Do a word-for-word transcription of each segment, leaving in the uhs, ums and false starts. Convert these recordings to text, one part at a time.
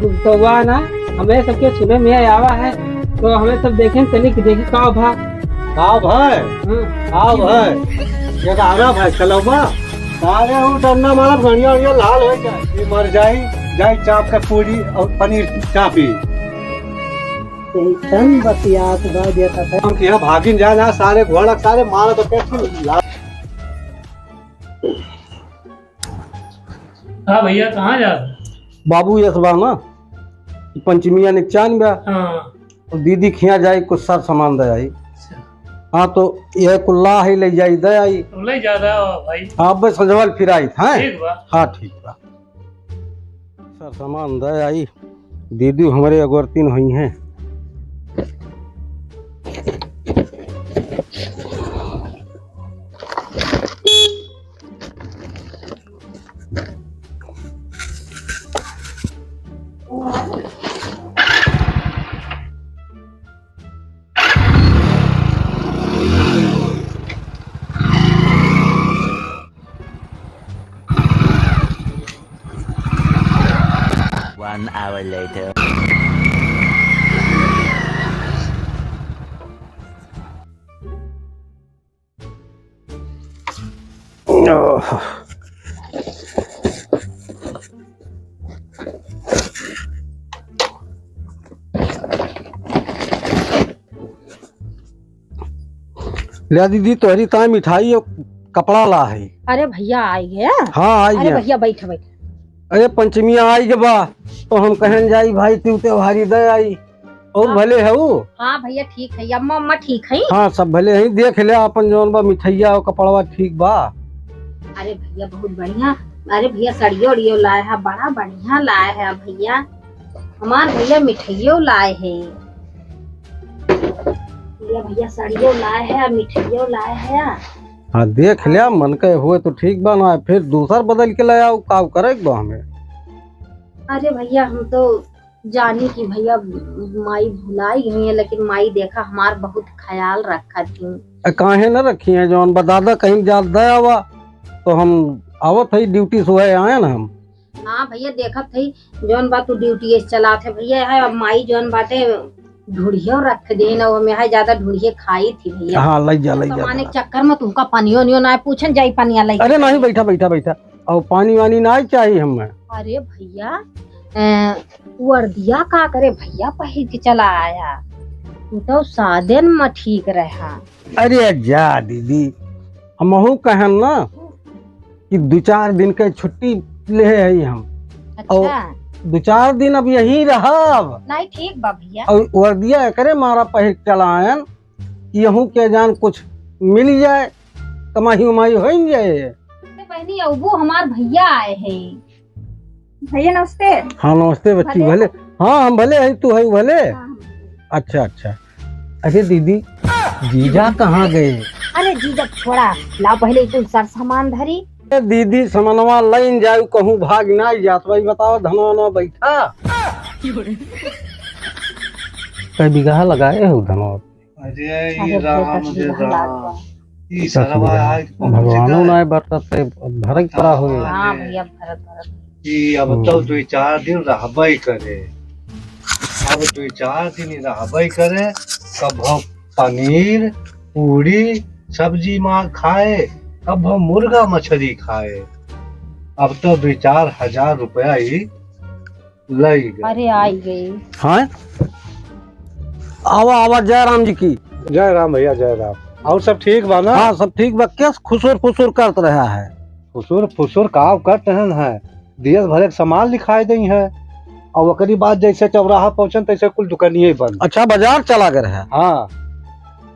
तो हुआ ना, हमें सबके सुने में आवा है, तो हमें सब देखें चली कि देखी का भा। का भाई? हाँ। का भाई? ये गाना भाई चलौबा। सारे वो डंडा मारा, बढ़िया बढ़िया लाल हो जाए। ये मर जाई, जाई चाप के पूरी और पनीर चापी। यही तन बतियात बा देखत है। हम किहा भागिन जाए ना, सारे घोड़ा सारे मारा तो कैसे ला- हाँ भैया, कहाँ जा रहे? बाबू, यस बा ना, पंचमिया निचान बा। हाँ। और दीदी खिया जाई, कुछ सर सामान दे आई। अच्छा। हाँ, तो ये कुल्ला है, ले जाई, दे आई। तो ले जा रहा हो भाई। हाँ, बस संजवाल फिर आई था। ठीक बा। हाँ, ठीक बा। सर सामान दे आई, दीदी हमरे अगोरतीन हुई हैं। One hour later. ले दीदी, तोहरी ताई मिठाई और कपड़ा ला है। अरे भैया, आई गया? हाँ, आई अरे गया। भैया, बैठ, बैठ। अरे, पंचमिया आई के बा, तो हम कहन जाई भाई, तू त्योहारी दे आई। और हाँ। भले हऊ? हाँ भैया, ठीक है। अम्मा, अम्मा ठीक है? हाँ, सब भले हैं। देख ले अपन जौन बा, मिठैया और कपड़वा ठीक बा? अरे भैया, बहुत बढ़िया। अरे भैया, सड़ियो उड़ियो लाए है, बड़ा बढ़िया लाए है भैया। हमार भैया मिठाइयो लाए है। ये भैया सड़ियो लाए है, मिठाइयो लाए है। हाँ, देख लिया, मन के हुए तो ठीक बा, ना फिर दूसर बदल के ले आओ, का करे के बा हमें। अरे भैया, हम तो जानी कि भैया माई भुलाई गई है, लेकिन माई देखा हमार बहुत ख्याल रखा थी। ए, काहे न रखी है, जौन बा दादा कहीं जात दे आवा, तो हम आवत है ड्यूटी से आए ना हम। हाँ भैया, देखत हई, जौन बा तू ड्यूटी चलात है भैया, है अब माई जौन बाटे ढूढ़ियो रख देन, ओमे है ज्यादा ढूढ़िए खाई थी भैया। हाँ, लई जा, लई जा, कमाने के चक्कर में तुमका पनियो नियो ना पूछन जाई, पनिया लई अरे जा। नहीं, बैठा, बैठा, बैठा। और पानी वानी ना चाहिए हमें। अरे भैया, ए, वर्दिया का करे भैया पहिर के चला आया, तू तो सादेन में ठीक रहा। अरे जा दीदी, हमहू कहन ना कि दो चार दिन के छुट्टी ले हई हम। अच्छा। और दो चार दिन अब यहीं रहब। नहीं, ठीक बा भैया। और वर्दिया एकरे मारा पहिर चलायन, यहू के जान कुछ मिल जाए, कमाई उमाई हो जाए। अरे बहनी, अबू हमार भैया आए हैं। भैया नमस्ते। हाँ नमस्ते बच्ची, भले? भले? हाँ हम भले हैं, तू है भले? हाँ, हम भले। अच्छा अच्छा। अरे दीदी, जीजा कहाँ गए? अरे जीजा छोड़ा, ला पहले तू सर सामान धरी। ए दीदी, समनवा लाइन जाऊ, कहूँ भाग ना जात भाई, बताओ धनवा ना बैठा। कै बीघा लगाए हो धनवा? अरे अरे ये राम, अरे राम। ई सरवा आज पहुँच भगवानो गए। ना बरतत से भरक पड़ा हो। हाँ भैया, भरत, भरत। ई अब तो हम्म। दुई चार दिन रहबे करे, अब दुई चार दिन ही रहबे करे। कभो पनीर, पूरी, सब्जी माँ खाए, कभो मुर्गा मछली खाए। अब तो दुई चार हजार रुपया ही लई गए। अरे, आई गई। हाँ? आवा, आवा, जय राम जी की। जय राम भैया, जय राम। और सब ठीक बा ना? हाँ, सब ठीक बा। कैस खुसुर फुसुर करत रहा है? खुसुर फुसुर का करत रहन है? देश भरे के सामान लिखाई दई है। और ओकरी बाद जैसे चौराहा पहुँचन, तैसे कुल दुकानिये बंद। अच्छा, बाजार चला गए रहे? हाँ।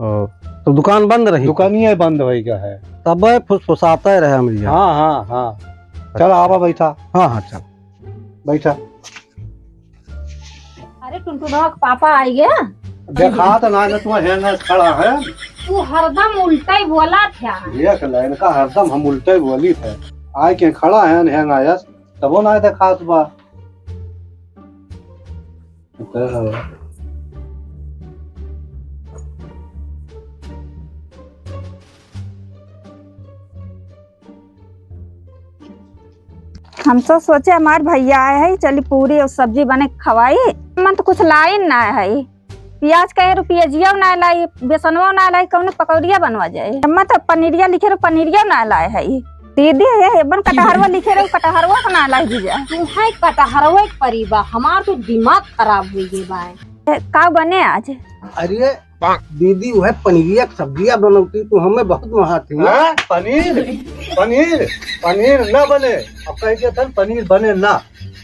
ओ, तो दुकान बंद रही? दुकानिये बंद होइ गया है। तब फुसफुसाते रहे हम लोग। हाँ, हाँ, हाँ। चल, अच्छा। आवा बैठा। हाँ, हाँ, चल। बैठा। अरे टुनटुनवा के पापा आई गया। देखा तो ना, ना तू हेंगा खड़ा है। तू हरदम उल्टा ही बोला था। देख ले, इनका हरदम हम उल्टा ही बोली थे। आए के खड़ा है, हेंगा आयस, तबो ना देखात बा। हम तो सोचे हमार भैया आए है, चली पूरी और सब्जी बने के खवाई। मन तो कुछ लाई ना है, पियाज कहे रुपये जियो ना लाई, बेसनवो ना लाई, कौनो पकौड़िया बनवा जाए। अम्मा तो पनीरिया लिखे रहो, पनीरिया ना लाए है। दीदी हे, हे बन कटहरवा लिखे रहो, कटहरवा तो ना लाई जीजा। तू है कटहरवा एक परी बा, हमार तो दिमाग खराब हो गए बा। ए, का बने आज? अरे दीदी, वह पनीरिया के सब्जिया बनौती तो हमें बहुत महा थी। हाँ, पनीर, पनीर, पनीर ना बने। अब कह के थन पनीर बने ना,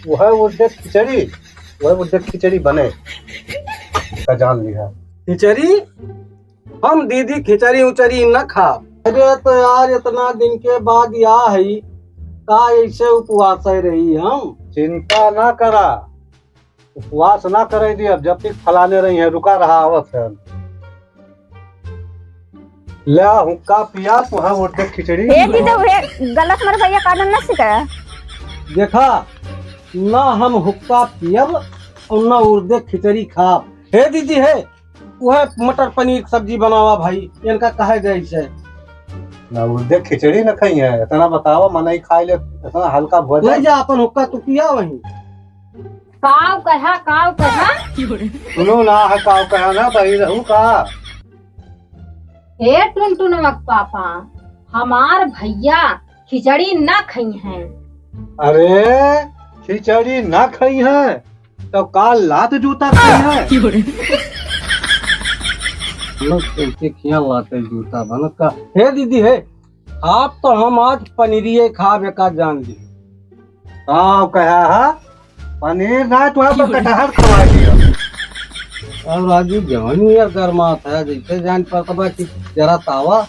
वह उर्दे खिचड़ी, वह उर्दे खिचड़ी बने। का जान लिया। खिचड़ी? हम दीदी खिचड़ी उचड़ी न खाब। अरे तो यार, इतना दिन के बाद या है, का ऐसे उपवास है रही हम? चिंता ना करा, उपवास ना करे दी। अब जब तक फलाने रही है, रुका रहा आवत है। ले हुक्का पिया, तुहा उर्दे खिचड़ी। हे जीजा, हे गलत मर भैया का न सिखाया। देखा, ना हम हुक्का पियब और ना उर्दे खिचड़ी खाब। हे दीदी, हे वह मटर पनीर सब्जी बनावा भाई, इनका कहे जाए से। ना उर्दे खिचड़ी न खाई है, इतना बतावा, मनई खाए ले, इतना हल्का भोजन। ले जा अपन हुक्का तू पिया वहीं। काव कहा, काव कहा? सुनो ना, है काव कहा ना, बही रहू का? हे टुनटुनवा के पापा, हमार भैया खिचड़ी ना खई हैं। अरे, खिचड़ी ना खई हैं, तो का लात जूता खई हैं? लोग कैसे खिया लाते जूता बनत का? हे दीदी, हे, आप तो हम आज पनीरिये खाबे का जान ली। का कहा है? पनीर ना, तू तो कटहर खवा दिया। और राजू जवानी यार गरमात है, जैसे जान पड़ता बा कि जरा तावा।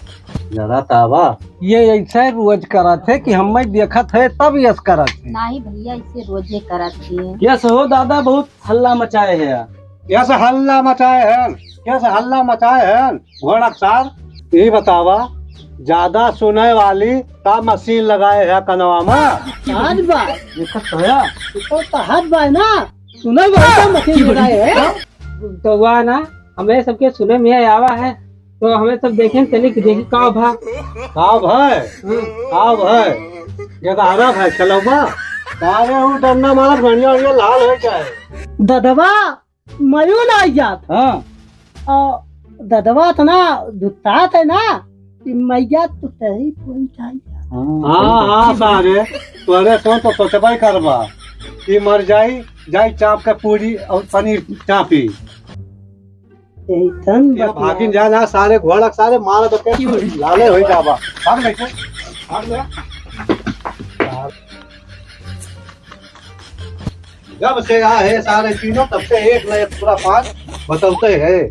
जरा तावा? ये ऐसे रोज करत है कि हमें देखत है तब यस करत है। नाही भैया, इसे रोजे करत है। यस हो दादा, बहुत हल्ला मचाए है यार। यस हल्ला मचाए है, यस हल्ला मचाए है। घोड़क सार, ई बतावा, ज्यादा सुने वाली का मशीन लगाए है कनवा में? आज बा। देखत तो है। तो कहत बा ना, सुने वाली का मशीन लगाए है। तो हुआ ना, हमें सबके सुने में आवा है, तो हमें सब देखें चली कि देखी का भा। का भाई? हम्म। का भाई? ये तो हरा भाई, चलो बा। सारे वो डंडा मारत बढ़िया बढ़िया लाल हो जाए। ददवा, मयो ना आई जात। हाँ। और ददवा इतना धुत्तात है ना कि मैया तो तही कोई जाई। हाँ, हाँ, सारे, तोरे सो तो सोचबे करबा कि मर जाई, जाई चाप के पूरी और पनीर चापी। यही तन ये बतिया। भागिन जा ना, सारे घोड़क सारे मार दो के लाले हो जाबा। भाग ले, भाग ले। जब से आ है सारे तीनों, तब से एक न एक पूरा पाँच बतौते हैं।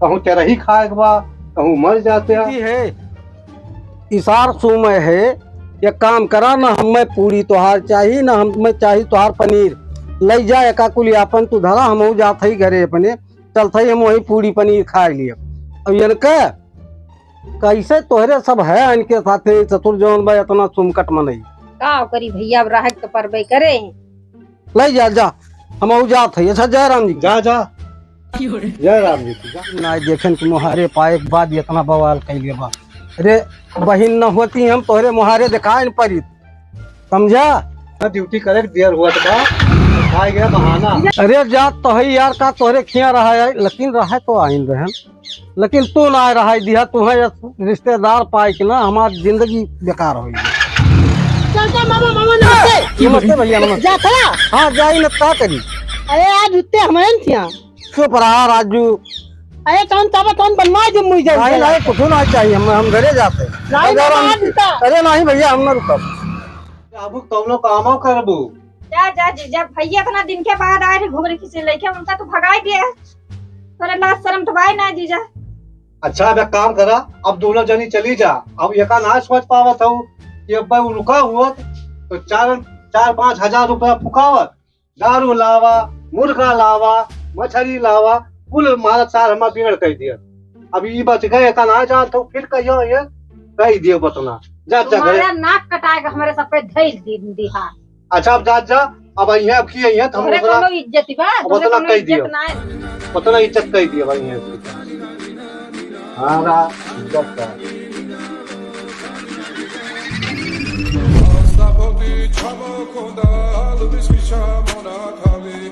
कहूँ चरही खाए के बा, कहूँ मर जाते हैं। जी है, इसार सुमय है, एक काम करा, ना हमें पूरी तोहार चाही, ना हमें चाही तोहार पनीर। लई जा एका कुल आपन तू धरा, हमहू जात हई घरे अपने, चलत हई हम वही पूरी पनीर खाए लिए। अब इनके कैसे तोहरे सब है, इनके साथे ससुर जौन बा इतना सुमकट मनई। का करी भैया, अब रहे के तो परबे करे। ले जा, जा, हम अहू जात हई। अच्छा, जय राम जी की। जा, जा। जय राम जी की, जा। ना देखेन कि मोहारे पाए के बाद इतना बवाल कैले बा। अरे बहिन न होती हम तोहरे मोहारे देखाए न परित, समझा? ना ड्यूटी करे के देर हुआ तो बा, आ गया बहाना। अरे जात तो है यार, का तोहरे खिया रहा है, लेकिन रहे तो आइन रहन। लेकिन तू ना रहाई दिहा, तू है रिश्तेदार पाए के ना हमार जिंदगी बेकार हो गई। चल, चल, मामा, मामा, नमस्ते। नमस्ते भैया, नमस्ते। जा खड़ा। हाँ, जाई न का करी। अरे, आज उत्ते हमारे न थिया। चुप रहा राजू। अरे, कौन तब कौन बनवा दे मुझे? नहीं, नहीं, कुछ ना चाहिए, हम, हम घरे जाते हैं। नहीं, अरे, मामा, हम, आज उत्ता। अरे, नहीं भैया, हम ना रुकब। अब कौनो कामो करबू? जा, जा, जीजा, भैया इतना दिन के बाद आए रहे घुघरी खिचड़ी लेके, उनका तो भगाई दिया। तोरे लाज शर्म तो बाय ना, जीजा। अच्छा, अब एक काम करा, अब दोनों जनी चली जा। अब एका ना सोच पावत हूँ कि अब भाई रुका हुआ तो चार, चार पाँच हजार रुपया फुकावत, दारू लावा, मुर्गा लावा, मछली लावा, कुल मारा चार हमार बिगड़ कर दिया। अब ई बच गए, एका ना जान तो फिर कहियो ये कह दियो बतना। जा, जा घरे। तुम्हारा नाक कटाएगा, हमारे सब पे धैल दी, दी हाथ। अच्छा, अब जा, जा, अब अइहे, अब की अइहे, तो हम तोहरे उतना, कोनो इज्जत बा? अब तोहरे उतना कोनो कह इज्जत दियो। ना है। उतना इज्जत कह दियो भाई, यहाँ की। हाँ, रहा इज्जत का। Çamo kondal, biski çamo na tali.